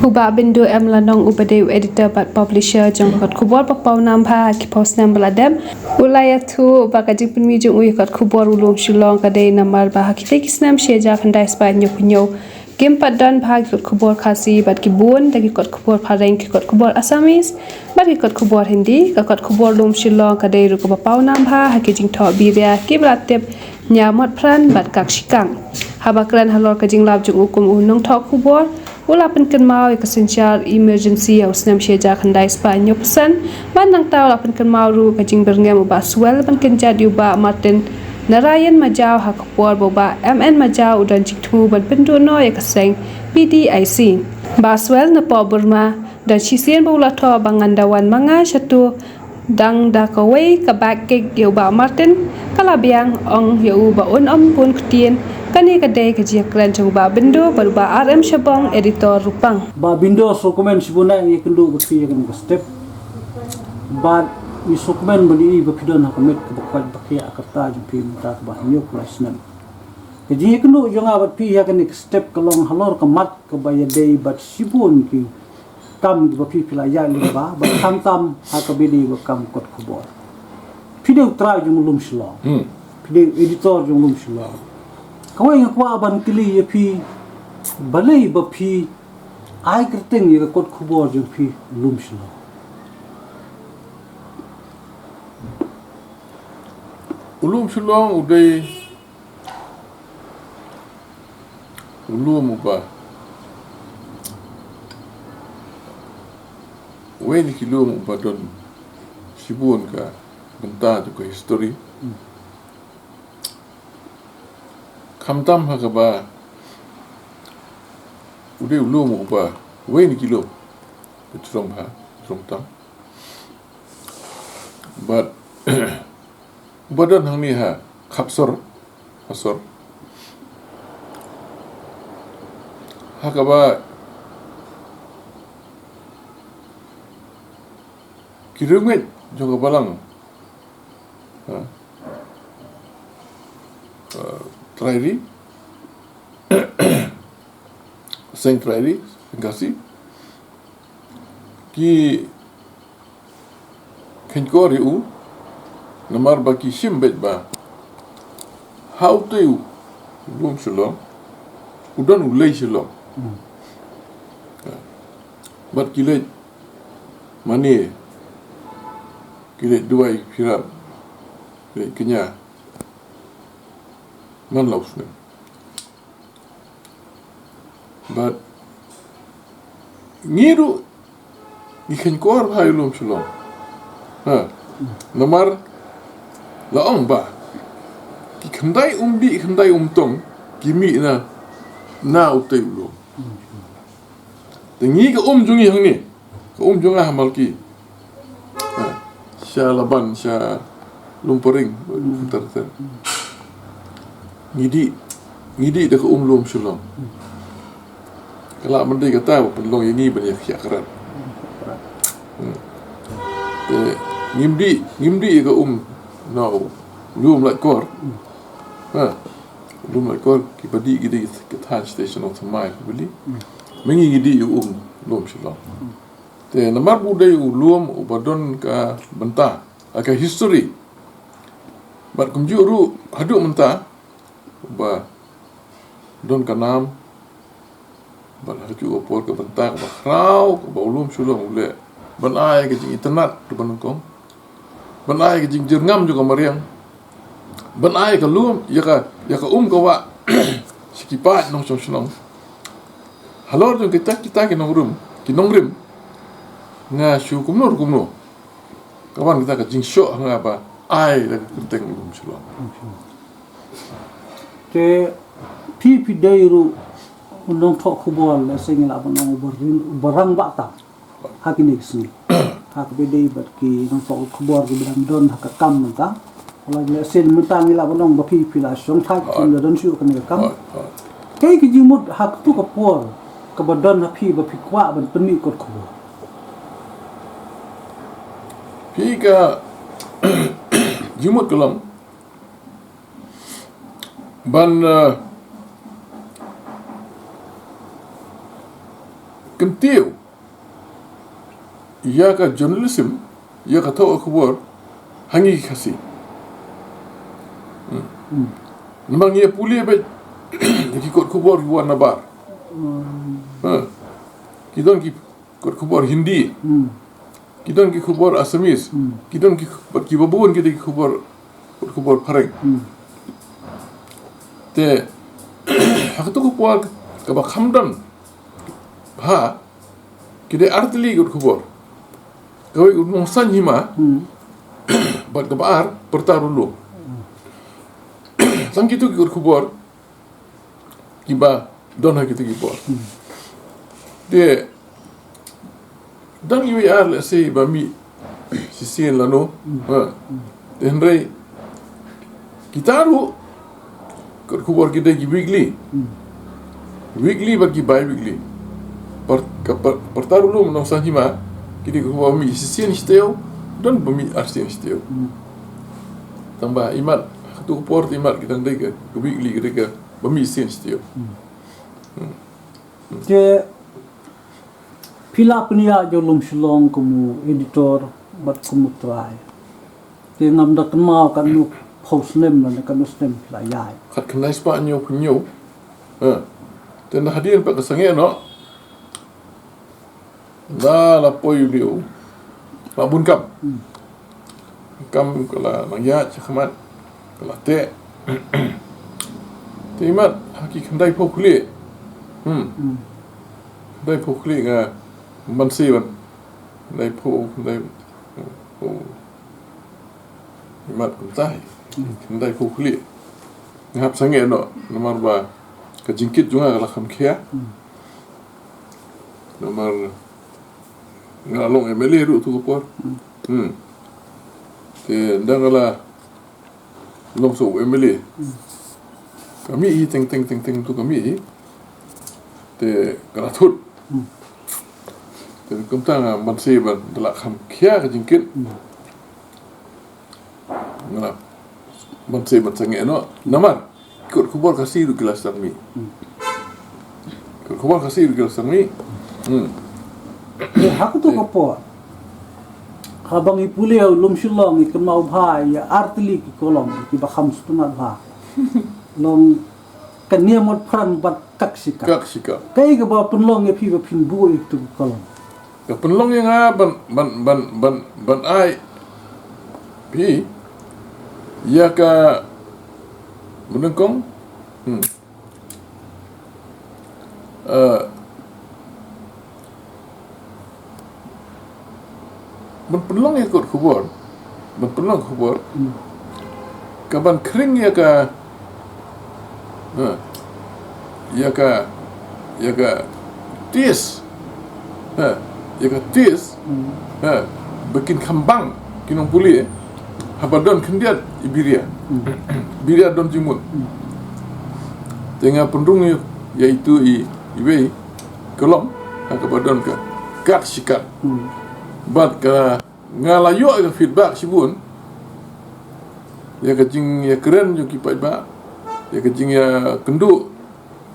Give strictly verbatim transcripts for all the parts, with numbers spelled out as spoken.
U Bah Bindo M Lanong uba dei u editor bad publisher jong ka kot khubor ba paw nam bha ha ki phew snem ba la dep, u la ïathuh ba ka jingpynmih jong u ïa ka kot khubor U Lum Shillong ka dei namar ba ha kitei ki snem shi hajar khyndai spah hynñiewphew hynñiew kim pat don bha ki kot khubor Khasi bad ki bun da ki kot khubor phareng, ki kot khubor Assamese bad ki kot khubor Hindi. Ka kot khubor Lum Shillong ka dei ruh kaba paw nam bha ha ki jingthoh biria kiba la tip Nia Motphran bad Kak Shikang. Haba kren halor ka jinglap jong u kum u nongthoh khubor, u la pynkynmaw ïa ka synshar emergency ha u snem shi hajar khyndai spah hynñiewphew san, bad nangta u la pynkynmaw ruh ka jingbyrngem u Bah Swell ban kynjat ïa u Bah Martin Narayan Majaw ha ka por ba u Bah M N Majaw u don jingthmu ban pynduh noh ïa ka seng P D I C. Bah Swell na poh Burma, don shisien ba u la thoh ba ngan da wan ma nga shato, dang da kawei ka back kick ïa u Bah Martin, ka la biang, ong ïa u ba un ym bun ktien. Kane ka dei ka jingkren jong u Bah Bindo bad u Bah R M Shabong, editor Rupang. Bah Bindo, sngewkmen shibun ïa ngi kynduh bad phi ïa kane ka step. Bad ngi sngewkmen ban ïohi ba phi don ha ka met kaba koit ba khiah ha ka rta jong phi mynta kaba hynñiewphew lai snem. Ka jingïakynduh jong nga bad phi ïa kane ka step ka long halor ka mat kaba ïadei bad shibun ki kam kiba phi phi la ïaid lyngba, bad khamtam ha kaba ïadei bad kam kot khubor. Phi dei u trai jong u Lum Shillong. Hmm. Phi dei u editor jong u Lum Shillong. Kawei nga kwah ban kylli ïa phi, balei ba phi ai kyrteng ïa ka kot khubor jong phi U Lum Shillong? U Lum Shillong u dei u lum uba, uwei na ki lum uba don shibun ka bynta jong ka history. Khamtam ha kaba u dei u lum uba, uwei na ki lum ba jrong bha, jrong tam. Bad uba don hangne ha Khapsor, Khapsor. Ha kaba ki riewngeit jong ka balang, ha, eh, Trai Ri, Seng Trai Ri, Seng Khasi, ki kheiñkor ïa u, namar ba ki shim beit ba ha utei u Lum Shillong u don u lei Shillong. Hmm. Bad ki leit mane, ki leit duwai phirat, ki leit kñia man la u snem. Bad ngi ruh ngi kheiñkor bha ïa u Lum Shillong. Ha. Namar la ong ba ki khyndai umdih, khyndai umtong ki mih na, na utei u lum. Te ngi ka um jong ngi hangne, ka um jong nga ha Malki, ha, sha Laban, sha Lumparing, ter ter. Ngi dih, ngi dih da ka um Lum Shillong. Ka lah ban dei kata ba pynlong ïa ngi ban ïa khiah krat. Hmm. Te ngim dih, ngim dih ïa ka um na u Lum Laitkor. Ha. Lum Laitkor kiba dih ki dei ki thaiñ station of thymmai ki bali. Hmm. Ma ngi ngi dih ïa u um Lum Shillong. Hmm. Te namar ba u dei u lum uba don ka bynta, ka history. Bad kumjuh ruh haduh mynta uba don ka nam, bad ha kajuh ka por ka bynta kaba khraw kaba u Lum Shillong u leh ban ai ka jingitynnad ruh ban nyngkong, ban ai ka jingjyrngam jong ka mariang, ban ai ka lum ïa ka, ïa ka um ka wah sha ki paid nongshong shnong. Halor jong kita, kita ki nongrim, ki nongrim, nga shu kumno kumno ka wan kita ka jingshoh ha nga ba ai da ka kyrteng u Lum Shillong. Te phi, phi dei ruh u nongthoh khubor, lehse ngi lah ban ong uba rin, uba rangbah tam ha kine ki sngi. Ha kaba ïadei bad ki nongthoh khubor kiba dang don ha ka kam mynta. Lehse mynta ngi lah ban ong ba phi, phi la shongthait, phim da don shuh kane ka kam. Kaei ka jingmut ha kato ka por kaba don ha phi ba phi kwah ban pynmih kot khubor? Phi, ka jingmut ka long ban, eh, Tiew ïa ka journalism, ïa ka thoh khubor ha ngi ki Khasi. Hmm. Namar ngi ïa pule bad ki kot khubor ki wan nabar. Hmm. Ha. Ki don ki kot khubor Hindi. Hmm. Ki don ki khubor Assamese. Hmm. Ki don ki, ki babun ki don ki khubor, kot khubor phareng. Hmm. Te ha kato ka por kaba kham don bha ki dei artylli ki kot khubor. Kawei u Nongsaiñ Hima. Hmm. Bad kaba ar Pyrta Rulu. Tang kito ki kot khubor kiba don ha kito ki por. Hmm. Te dang iwei ar lehse ba mih shisien lano. Hmm. Ha. Te hynrei kita ruh kot khubor ki dei ki weekly. Hmm. Weekly bad ki bi-weekly. Par, ka par, Pyrta Rulu, Nongsaiñ Hima, ki dei ki khubor ba mih shisien shiteng, don ba mih arsien shiteng. Hmm. Tang ba imat, kato ka por te imat ki dang dei ka, ka weekly, ki dei ka ba mih shisien shiteng. Hmm. Hmm. Te phi la pynïaid ïa u Lum Shillong kum u editor bad kum u trai. Te ngam da kynmaw katno phew snem lane katno snem phi la ïaid. Khatkhyndai spah hynñiew phew hynñiew. Ha. Te na hadien pat ka sangeh noh. Da la poi u dei u Bah Bunkam. Hmm. Kam ka la nang ïaid sha khmat, ka la teh. Te imat ha ki khyndai phew khlieh. Hmm. Hmm. Khyndai phew khlieh nga man se ban. Khyndai phew, khyndai phew. Imat kumta hi. Hmm. Khyndai phew khlieh. Nga hap sangeh noh namar ba ka jingkit jong nga ka la kham khia. Hmm. Namar nga la long M L A ruh tu ka por. Hmm. Hmm. Te ynda nga la long sa u M L A. Hmm. Ka mih hi teng teng teng teng tu ka mih hi. Te ka la thut. Hmm. Te kumta nga man se ban da la kham khia ka jingkit. Hmm. Nga la man se ban sangeh noh. Namar kot khubor Khasi ruh ki la sdang mih. Hmm. Kot khubor Khasi ruh ki la sdang mih. Hmm. Te ha kato ka por, haba ngi pule ïa u Lum Shillong ngi kynmaw bha ïa artylli ki kolom kiba kham sngewtynnat bha. Long Ka Niam Motphran bad Kak Shikar. Kak Shikar. Kaei kaba pynlong ïa phi ba phin buh ïa kitu ki kolom? Ka pynlong ïa nga ban, ban, ban, ban, ban ai phi ïa ka, ba nyngkong. Hmm. Eh, ban pynlong ïa kot khubor, ban pynlong khubor, hmm, ka ban khring ïa ka, ha, ïa ka, ïa ka tis, ha, ïa ka tis, hmm, ha, ba kin kham bang ki nongpule, haba don khyndiat i Biria. Hmm. Biria don jingmut. Hmm. Te nga pynrung ïa, ïa itu i, iwei kolom, ha kaba don ka Kak Shikar. Hmm. Bad ka nga la ïoh ïa ka feedback shibun ïa ka jingïakren jong ki paidbah, ïa ka jingïakynduh.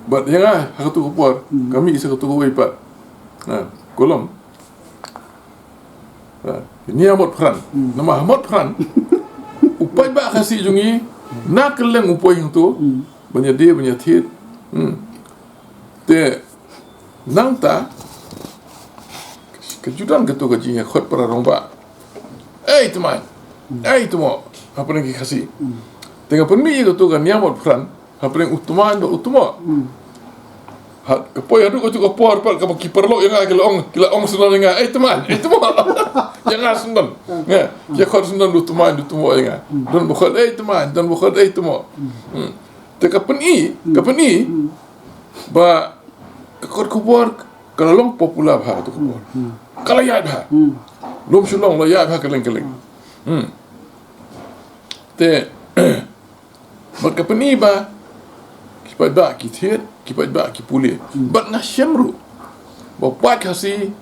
Bad ïa nga ha katu ka por, hmm, ka mih sa katu kawei pat. Ha, kolom. Ha, Niam Motphran. Hmm. Namar ha Motphran u paidbah Khasi jong ngi na kylleng u poi hangto. Hmm. Ban ïadie, ban ïathied. Hmm. Te nangta ka ju don katu ka jingïakhot para rangbah. Ei tmaiñ, ei tmoh, hapdeng ki Khasi. Hmm. Te nga pynmih ïa katu ka Niam Motphran hapdeng u tmaiñ bad u tmoh. Hmm. Ha, ka poi haduh katu ka por pat kaba ki paralok ïa nga ki la ong, ki la ong syndon ïa nga, ei tmaiñ, ei tmoh. Ïa nga syndon. Hmm. Nga, ki khot syndon u tmaiñ, u tmoh ïa nga. Hmm. Don ba khot ei tmaiñ, don ba khot ei tmoh. Hmm. Hmm. Te ka pyni, ka pyni, hmm, ba ka kot khubor ka la long popular bha katu ka khubor. Hmm. Ka la ïaid bha. Hmm. Lum Shillong la ïaid bha kylleng kylleng. Hmm. Te bad ka pyni ba ki paidbah ki thied, ki paidbah ki pule. Hmm. Bad nga shem ruh ba u paid Khasi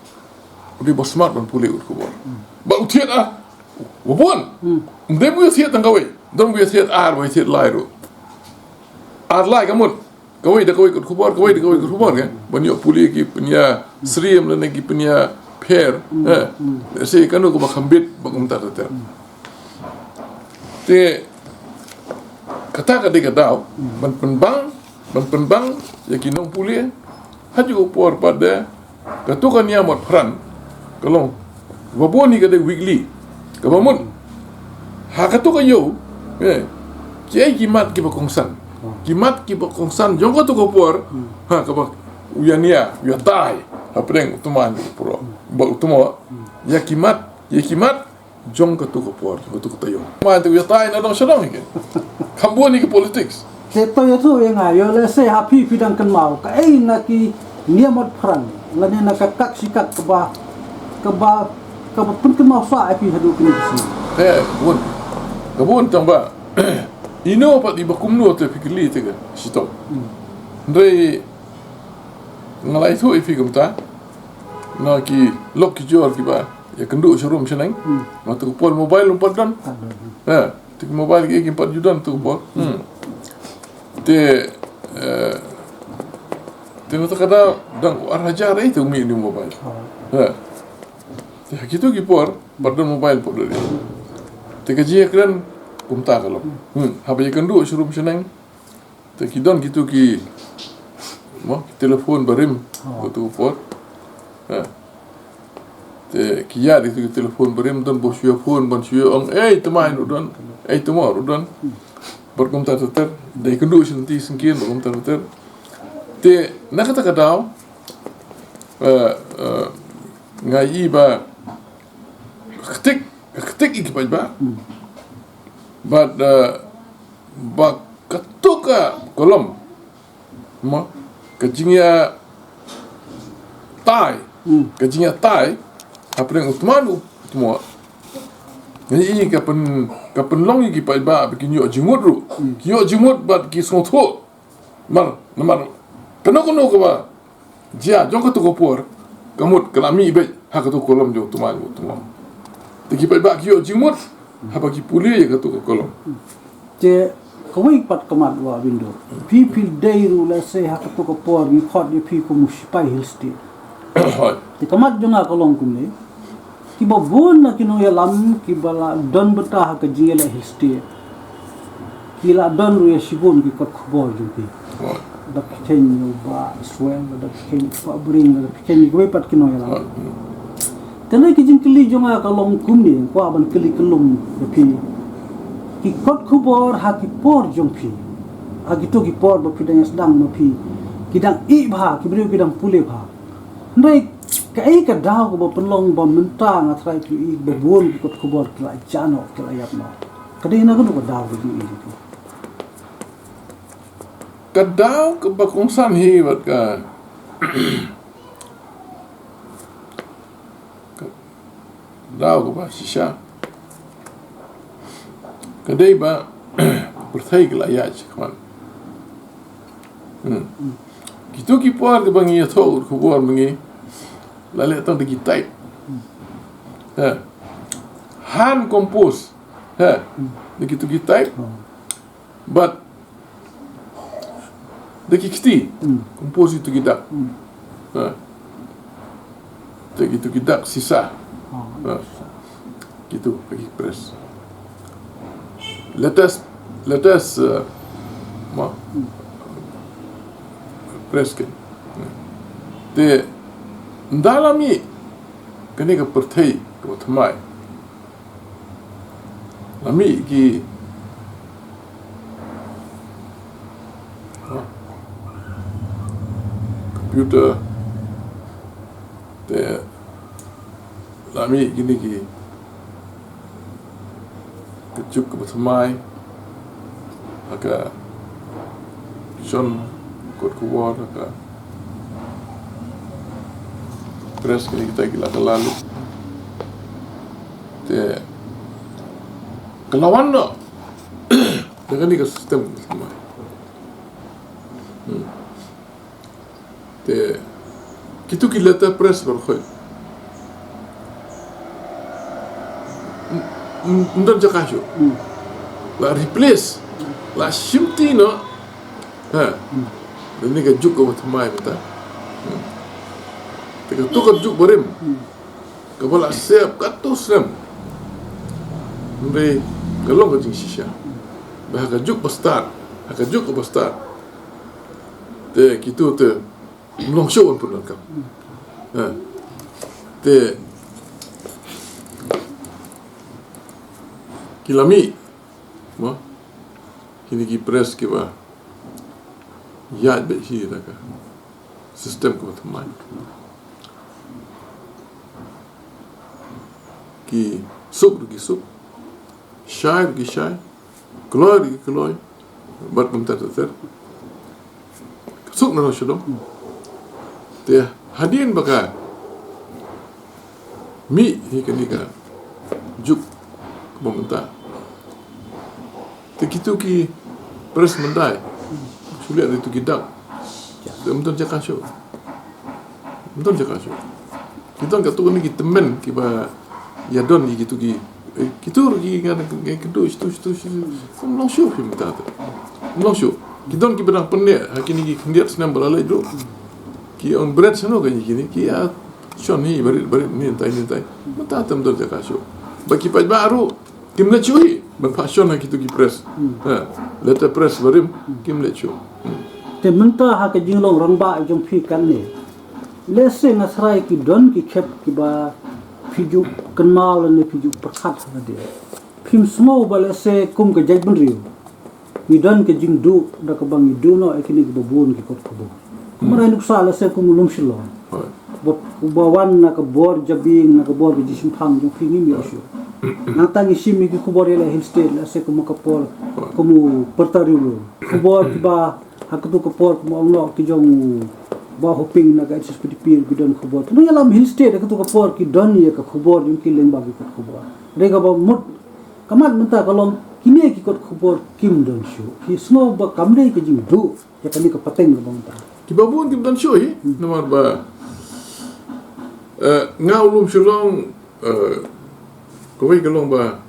u dei ba smat ban pule kot khubor. Hmm. Bad u thied ah ba bun. Hmm. Ym dei ba u thied tang kawei, don ba u thied ar, ba u thied lai ruh. Ar lai ka mut. Kawei da kawei kot khubor, kawei da kawei kot khubor, kan? Ban ïoh pule ki pynïasyriem lane ki pynïapher. Eh. Lehse kano kaba kham bit, ba kumta ter ter. Te kata ka dei ka daw ban pynbang, ban pynbang ïa ki nongpule. Ha kajuh ka por pat de, kato ka Niamot Pran ka long, ba bun hi ka dei weekly, kaba mut ha kato ka ïew, eh, kiei ki mat kiba kongsan, ki mat kiba kongsan jong kato ka por. Ha kaba u ïania, u ïatai hapdeng u tymmen u pro, ba u tymmen, ïa ki mat, ïa ki mat jong kato ka por, jong kato ka taïew. Mynta u ïatai na dong sha dong hi ke. Kham bun hi ka politics. Te to ïathuh ïa nga, ïoh lehse ha phi phi dang kynmaw kaei na ki Niamot Pran lane na ka kak shi kak kaba, kaba, kaba pynkynmaw sah ïa phi haduh kine ki sngi. Te bun, ka bun tang ba ino pat iba kumno te phi kylli te ka shitom. Hynrei nga la ïathuh ïa phi kumta, na ki lok ki jor kiba ïakynduh sha rum sha neng. Hmm. Kato ka por mobile um pat don. Ha, te ki mobile ki, kim pat ju don kato ka por. Hmm. Te, eh, te na kata ka daw dang ar hajar eh te u mih u mobile. Ha. Te ha kito ki por pat don mobile, pat don. Te ka jingïakren kumta ka long. Hmm. Haba ïakynduh sha rum sha neng, te ki don kito ki, mo, ki telephone barim. Kato ka por. Ha. Te ki ïa, kito ki telephone barim, don ba shu ïa phone, ban shu ïa ong, "Ei, tymmen ruh don. Ei, tymmen ruh don." Bad kumta ter ter, da ïakynduh sha lynti syngkien, bad kumta ter ter. Te na kata ka daw, eh, eh, nga ïohi ba ka ktik, ka ktik ïa ki paidbah. Bad, eh, ba kato ka kolom, mo, ka jingïatai, ka jingïatai hapdeng u tymmen u tymmen. Nga ïohi ka pyn, ka pynlong ïa ki paidbah ba kin ïoh jingmut ruh. Ki ïoh jingmut bad ki sngewthuh. Namar, namar kano kano kaba jia jong kato ka por, ka mut ka la mih beit ha kato ka kolom jong u tymmen u tymmen. Te ki paidbah ki ïoh jingmut haba ki pule ïa kato ka kolom. Te kawei pat ka mat, Bah Bindo, phi phi dei ruh lehse ha kato ka por ngi khot ïa phi kum u sipai Hill State. Hooid. Te ka mat jong nga ka long kumne. Kiba bun na ki nongïalam kiba la don bynta ha ka jingïaleh Hill State, ki la don ruh ïa shibun ki kot khubor jong phi. Hooid. Da phi khein ïa u Bah Swell, da phi khein ïa u Bah Bring, da phi khein ïa kiwei pat ki nongïalam. Hooid. Te na ki jingkylli jong nga ka long kumne, kwah ban kylli kyllum ïa phi. Ki kot khubor ha ki por jong phi, ha kito ki por ba phi dang ïasdang ma phi, ki dang ih bha, ki briew ki dang pule bha. Hynrei kaei ka daw kaba pynlong ba mynta nga tharai phi ïohi ba bun ki kot khubor ki la jah noh, ki la ïap noh? Ka dei na kano ka daw ka jingïohi jong phi? Ka daw kaba kongsan hi bad ka, ka daw kaba shisha ka dei ba pyrthei ka la ïaid shakhmat. Hmm. Kito ki por kiba ngi ïathoh kot khubor ma ngi la leh tang da ki tape. Ha. Hand compose. Ha. Da kito ki tape. Bad da ki kti. Hmm. Compose ïa kito ki dak. Hmm. Ha. Te kito ki dak shisha. Oh. Ha. Kito ki press. Latest, latest, uh, ma, press kein. Te ynda la mih kane ka pyrthei kaba thymmai, la mih ki, ha, computer, te la mih kine ki, ka juk kaba thymmai ha ka jon kot khubor, ha ka press, kine kita ki la kylla lut. Te ka la wan noh da kane ka system kaba thymmai. Hmm. Te kito ki letterpress baroh khoit ym, ym, ym don jaka shuh. Hmm. La replace, la shimti noh. Ha. Hmm. Kane ka juk kaba thymmai mynta. Hmm. Te kato ka juk barim, kaba la sep katto snem. Hynrei ka long ka jingshisha ba ha ka juk ba stad, ha ka juk kaba stad, te kito te ym long shuh ban pyndonkam. Ha. Te ki la mih, mo, kine ki press kiba ïaid beit hi da ka system kaba thymmai. Ki suk ruh ki suk, shai ruh ki shai, kloi ruh ki kloi, bad kumta ter ter. Suk na nong sha dong. Te hadien ba ka mih hi kane ka juk kaba mynta, te kito ki press mynta, shu leh da kito ki dak, te ym don jaka shuh. Ym don jaka shuh. Ki don katto katne ki tymmen kiba ïadon ïa kito ki, eh, kito ruh ki nga, nga kynduh shitu shitu shitu. Ym long shuh phi mynta te. Ym long shuh. Ki don kiba dang pynleit ha kine ki khyndiat snem ba la leit ruh. Ki ong bret shano ka ïa kine, ki ïa shon hi barit barit, ni ntai ni ntai. Mynta te ym don jaka shuh. Ba ki paidbah ruh kim leit shuh hi ban phah shon ha kito ki press. Hmm. Ha, letter press barim, kim leit shuh. Hmm. Te mynta ha ka jinglong rangbah jong phi kane, lehse nga tharai ki don ki khep kiba phi ju kynmaw lane phi ju pyrkhat ha lade. Phim sngew ba lehse kum ka jaitbynriew ngi don ka jingduh da kaba ngi duh noh ïa kine kiba bun ki kot khubor. Hmm. Kumba ngi nuksa lehse kum u lum Shillong. Hooid. Ba, ba wan na ka bor jabieng, na ka bor ka jingshemphang jong phi ngim ïoh shuh. Nangta ngi shim ïa ki khubor ïaleh Hill State, lehse kum ka por, hooid, kum u pyrta riewlum. Khubor kiba ha kato ka por kum ong noh ki jong u Bah Hoping na ka H S P D P ki don khubor. Te ngi ïalam Hill State ha kato ka por ki don ïa ka khubor jong ki lyngba ki kot khubor. Re kaba mut ka mat mynta ka long kine ki kot khubor kim don shuh. Phi sngew ba kam dei ka jingduh ïa kane ka pateng kaba mynta. Kiba bun kim don shuh hi, hmm, namar ba, eh, nga u lum Shillong, eh, kawei ka long ba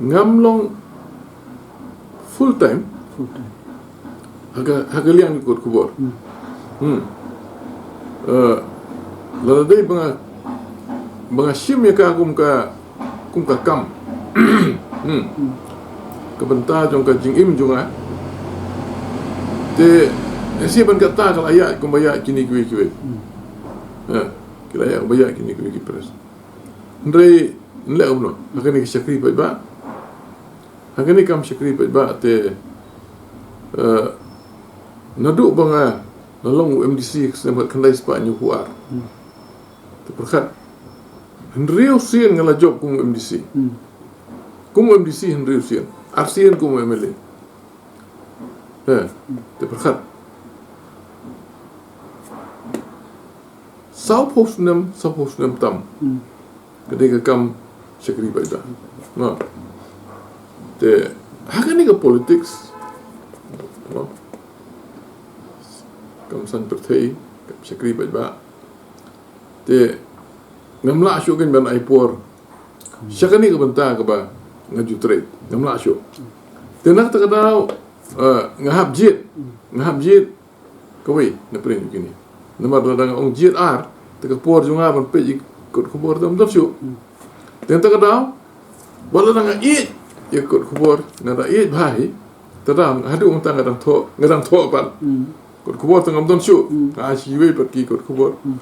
ngam long full time. Full time. Ha ka, ha ka liang ki kot khubor. Hmm. Hmm. Eh, lada dei ba nga, ba nga shim ïa ka kum ka, kum ka kam. Hmm. Hmm. Ka bynta jong ka jingim jong nga. Te, eh, shi ban kata ka la ïaid kumba ïaid kine kiwei kiwei. Hmm. Eh, ki la ïaid kumba ïaid kine kiwei ki press. Hynrei, nleh kumno, ha kane ka shakri paidbah. Ha kane ka kam shakri paidbah te, eh, naduh ba nga la long u M D C ka snem khatkhyndai spah hynñiewphew ar. Hmm. Te pyrkhat, hynriew sien nga la jop kum u M D C. Hmm. Kum u M D C hynriew sien. Ar sien kum u M L A. Eh, te pyrkhat. Sawphew snem, sawphew snem tam. Hmm. Ka dei ka kam shakri paidbah. No. Te, ha kane ka politics, no, kam san pyrthei, kam shakri paidbah. Te, ngam lah shuh kein ban ai por sha kane ka bynta kaba nga ju trei. Ngam lah shuh. Te na kata ka daw, eh, nga hap jied. Nga hap jied kawei na pdeng jong kine. Namar lada nga ong jied ar, te ka por jong nga ban peit ïa ki kot khubor te ym don shuh. Hmm. Te na kata ka daw, wat lada nga ïeit ïa ki kot khubor, nga da ïeit bha hi. Te da haduh mynta nga dang thoh, nga dang thoh pat. Hmm. Kot khubor te ngam don shuh. Hmm. Nga ai sha kiwei pat ki kot khubor. Hmm.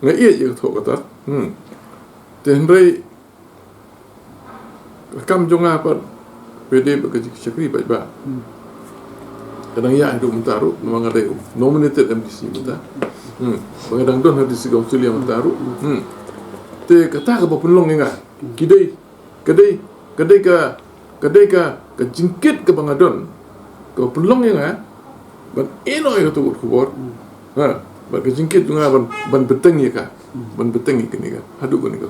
Nga ïeit ïa ka thoh kata. Hmm. Te hynrei ka kam jong nga pat, peit bad ka shakri paidbah. Hmm. Ka dang ïaid haduh mynta ruh, namar nga dei u nominated M D C mynta. Hmm. Ba nga dang don ha District Council ïa mynta ruh. Hmm. Te kata kaba pynlong ïa nga. Ki dei, ka dei, ka dei ka, ka dei ka, ka jingkit kaba nga don. Kaba pynlong ïa nga ban ïehnoh ïa kato ka kot khubor. Hmm. Ha, bad ka jingkit jong nga ban, ban bteng ïa ka. Hmm. Ban bteng ïa kane ka. Haduh kane ka.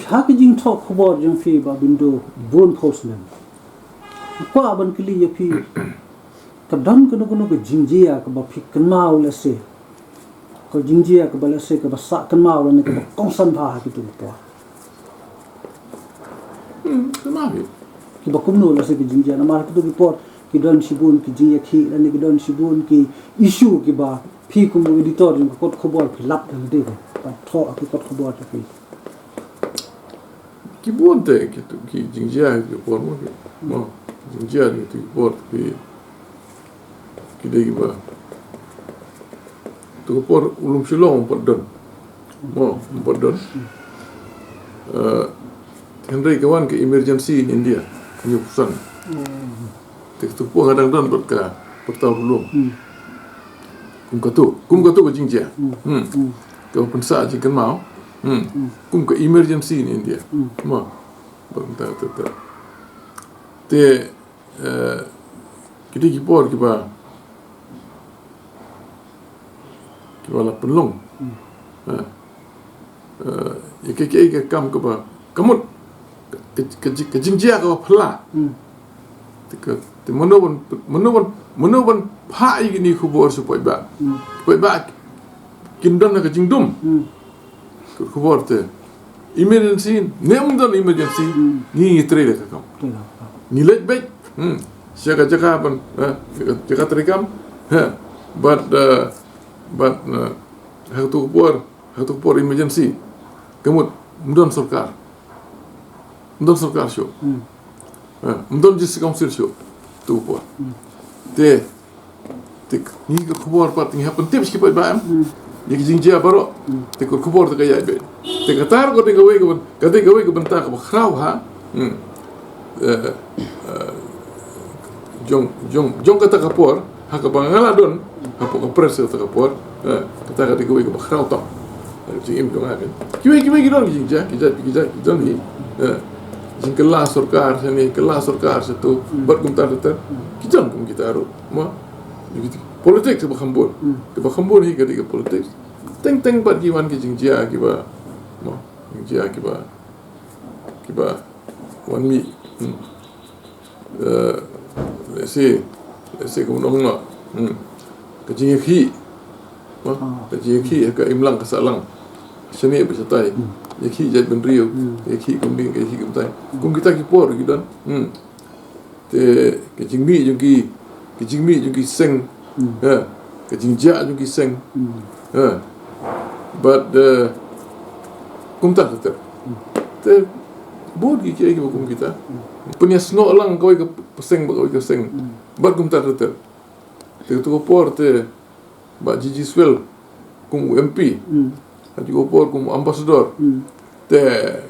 Ha ka jingthoh khubor jong phi Bah Bindo bun phew snem, nga kwah ban kylli ïa phi, ka don kano kano ka jingjia kaba phi kynmaw lehse, ka jingjia kaba lehse kaba sah kynmaw lane kaba kongsan bha ha kito ki por? Hmm, kynmaw hi. Kiba kumno la se ki jingjia, namar kito ki por ki don shibun ki jingïakhih lane ki don shibun ki issue kiba phi kum u editor jong ka kot khubor phi lap da lade ba thoh ha ki kot khubor jong phi. Ki bun te ki, ki jingjia ki por mo ki. Mo, jingjia ki, ki por ki, ki dei kiba, tu ka por u lum Shillong um pat don. Mo, um pat don. Eh, hynrei ka wan ka emergency in India, hynñiewphew san. Te tu ka por nga dang don bad ka pyrta u lum. Kum katu, kum katu ka jingjia. Hmm. Ka pynsah jingkynmaw. Hmm. Kum ka emergency in India. Mo, bad mynta ka, te, te, eh, ki dei ki por kiba, kiba la pynlong. Eh, eh, ïa ka, ka, ka kam kaba, ka mut, ka, ka, ka jingjia kaba phylla. Te ka, te mano ban, mano ban, mano ban phah ïa kine ki khubor sha paidbah. Paidbah kin don ha ka jingdum. Ka khubor te emergency ne ym don emergency, ngi, ngi trei da ka kam. Ngi leit beit, hmm, sha ka jaka ban, eh, jaka treikam, eh, bad, eh, bad, eh, ha katu ka por, ha katu ka por emergency, ka mut ym don sorkar. Ym don sorkar shuh. Eh, ym don District Council shuh. Tu ka por. Te, te ngi ka khubor pat ngi hap pyntip sha ki paidbah em. Ïa ki jingjia baroh. Te ka khubor te ka ïaid beit. Te kata ka dei kawei ka byn-, ka dei kawei ka bynta kaba khraw ha. Hmm. Eh, eh, jong, jong, jong kata ka por, ha kaba nga la don hapoh ka press kata ka por, eh, kata ka dei kawei kaba khraw tam. Eh, jingim jong nga kan. Kiwei, kiwei ki don ki jingjia, ki jait, ki jait, ki don hi. Eh, jingkylla sorkar shane, kylla sorkar shato, bad kumta ter ter. Ki don kum kita ruh. Mo, politics kaba kham bun. Kaba kham bun hi ka dei ka politics. Teng teng bad ki wan ki jingjia kiba, mo, jingjia kiba, kiba wan mih. Hmm. Eh, let's say, let's say, kumno, kumno. Hmm. Ka jingïakhih. Ha? Ah. Ka jingïakhih, ka imlang ka sahlang. Shane ba shatai. Hmm. Ïakhih jaitbynriew. Hmm. Ïakhih kumne, ïakhih kumtai. Hmm. Kum kita ki por ki don. Hmm. Te, ka jingmih jong ki, ka jingmih jong ki seng. Hmm. Ha. Ka jingjia jong ki seng. Hmm. Ha. Bad, eh, kumta ter ter. Hmm. Te, bun ki kiei kiba kum kita. Hmm. Pynïasnoh lang kawei ka seng bad kawei ka seng. Hmm. Bad kumta ter ter. Te tu ka por te, Bah G G Swell kum u M P. Hmm. Ha tu ka por kum u ambassador. Hmm. Te,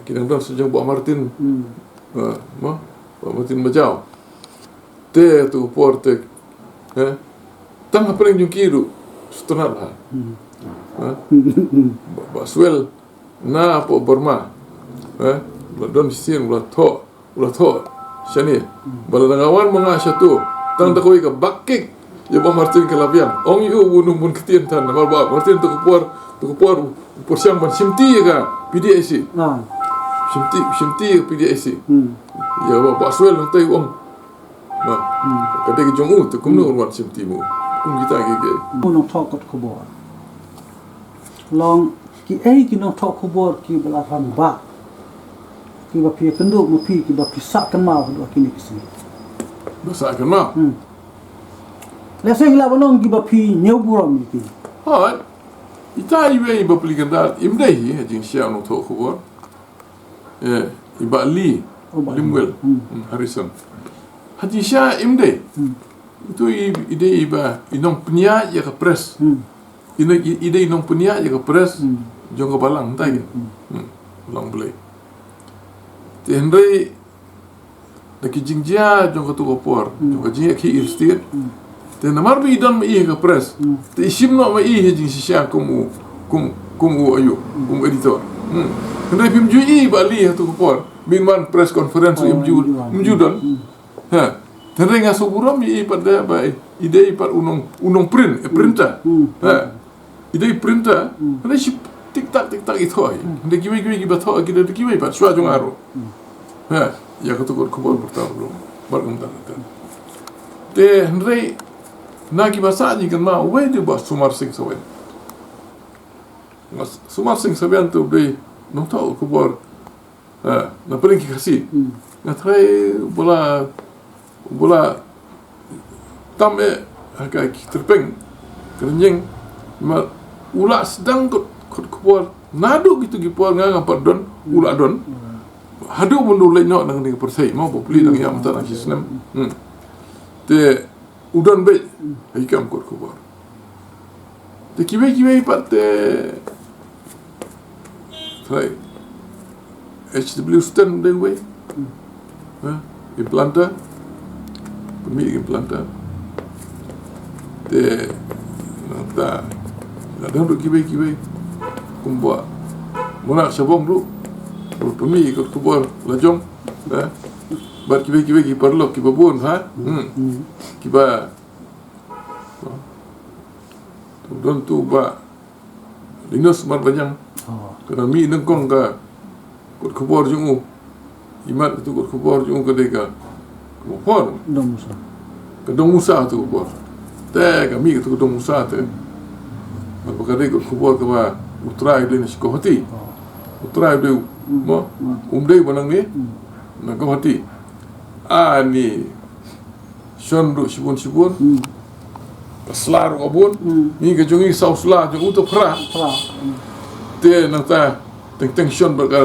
ki dang don sha jong Bah Martin. Hmm. Ah, mo, Bah Martin Majaw. Te, tu ka por te, eh, tang hapdeng jong ki ruh sngewtynnat bha. Hmm. Ha? Bah, Bah Swell na hapoh Burma. Eh, ba don shisien ba la thoh, ba la thoh shane. Ba la dang wan ma nga shato, tang da kawei ka back kick ïa Bah Martin ka la biang. Ong ïa u, u num bun ktien than, namar Bah Martin tu ka por, tu ka por u pyrshang ban shimti ïa ka P D I C. Ah. Shimti, shimti ïa ka P D I C. Hmm. Ïa Bah, Bah Swell nangta u ong. Ba, hmm, ka dei ka jong u, te kumno un wan shimti mo. Kum kita ki, ki. U nongthoh kot khubor. Long kiei ki nongthoh khubor kiba la rangbah, kiba phi ïakynduh ma phi, kiba phi sah kynmaw haduh kine ki sngi? Ba sah kynmaw? Hmm. Lehse ngi lah ban ong kiba phi ñiew burom ïa ki. Hooid. Ita iwei iba pli kyndat im dei hi ha jingshisha u nongthoh khubor. Eh, i Bah Lee. Oh, Bah Lee. Limwell. Hmm. Hmm, Harrison. Ha jingshisha im dei. Hmm. Itu i, i dei iba, i nongpynïaid ïa ka press. Hmm. I ne-, i, i dei i nongpynïaid ïa ka press. Hmm. Jong ka balang, ntai. Hmm. Hmm. Balang Blei. Te hynrei da ki jingjia jong katu ka por, hmm, jong ka jingïakhih East State. Hmm. Te namar ba i don ma i ha ka press. Hmm. Te i shim noh ma i ha jingshisha kum u, kum, kum u aïu, hmm, kum u editor. Hmm. Hynrei phim ju i Bah Lee ha katu ka por. Mynban press conference, oh, im ju, im ju don, im ju don. Hmm. Ha. Hynrei nga sngewburom ïa i pat da ba i dei pat u nong, u nongprint, eh, hmm, printer. Hmm. Ha. I dei printer, hmm, hynrei shim tik tak, tik tak i thoh. Hmm. Hynrei kiwei, kiwei kiba thoh, ki dei kiwei pat, shuwa jong nga ruh. Hmm. Ha, ïa katu ka kot khubor pyrta ruh. Bad kumta, kumta. Te hynrei na kiba sah jingkynmaw, uwei dei Bah Sumar Singh Sawen. Bah Sumar Singh Sawen te u dei nongthoh khubor. Ha, na pdeng ki Khasi. Hmm. Nga trai bula, bula tam eh ha ka ki tyrpeng ka rynïeng, ma u la sdang kot, kot khubor naduh kitu ki por nga ngam pat don, u la don. Haduh myndu leit noh nang ni ka pyrthei, mo, bapli nang ïa mynta nang shi snem. Hmm. Te u don beit ha ki kam kot khubor. Te kiwei kiwei pat te, trai, H W Sten dei uwei. Ha? Ki planter. Pynmih ki planter. Te nangta la don ruh kiwei kiwei. Kumba Munak Shabong ruh, ruh pynmih ki kot khubor la jong. Ha? Bad kiwei kiwei ki paralok kiba bun, ha? Hmm. Kiba Don tu Bah Linus Marbaniang. Oh. Ka dang mih nyngkong ka kot khubor jong u. Imat katu kot khubor jong u ka dei ka, ka khubor. Dong Musa. Ka Dong Musa tu khubor. Te ka mih katu ka Dong Musa te. Bad ka dei kot khubor kaba U Trai u dei na Guwahati. Oh. U Trai u dei, mo, um dei ba nang ni na Guwahati. Ani shon ruh shibun shibun. Hmm. Ka sla ruh ka bun. Hmm. Ngi ka jong ngi saw sla, jong u to phra. Phra. Hmm. Te nangta teng teng shon bad ka,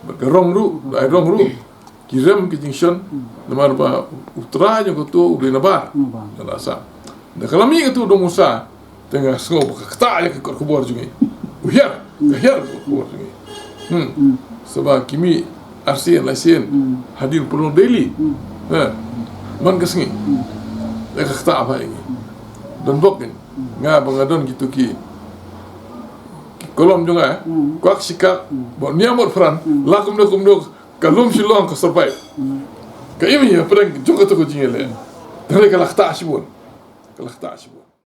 bad ka rong ruh, da ai rong ruh. Ki rem ki jingshon. Hmm. Namar ba U Trai jong kato u dei na bar. Na bar. Na Assam. Da ka la mih katu Dong Musa. Te nga sngew ba ka ktah ïa ka kot khubor jong ngi. U hiar, ka hiar ka kot khubor jong ngi. Hmm. Hmm. Saba ki mih arsien laisien. Hmm. Hadien pynlong daily. Hmm. Ha. Man ka sngi. Hmm. Ïa ka ktah ba ïa ngi. Hmm. Don bok ngi. Hmm. Nga ba nga don kitu ki, ki kolom jong nga. Hmm. Kwak shikak. Hmm. Ba nia mot pran. Hmm. La kumno kumno ka lum Shillong ka survive. Hmm. Ka im ïa pyrshang jong katu ka jingïaleh. Hmm. Te ka la ktah shibun. Ka la ktah shibun.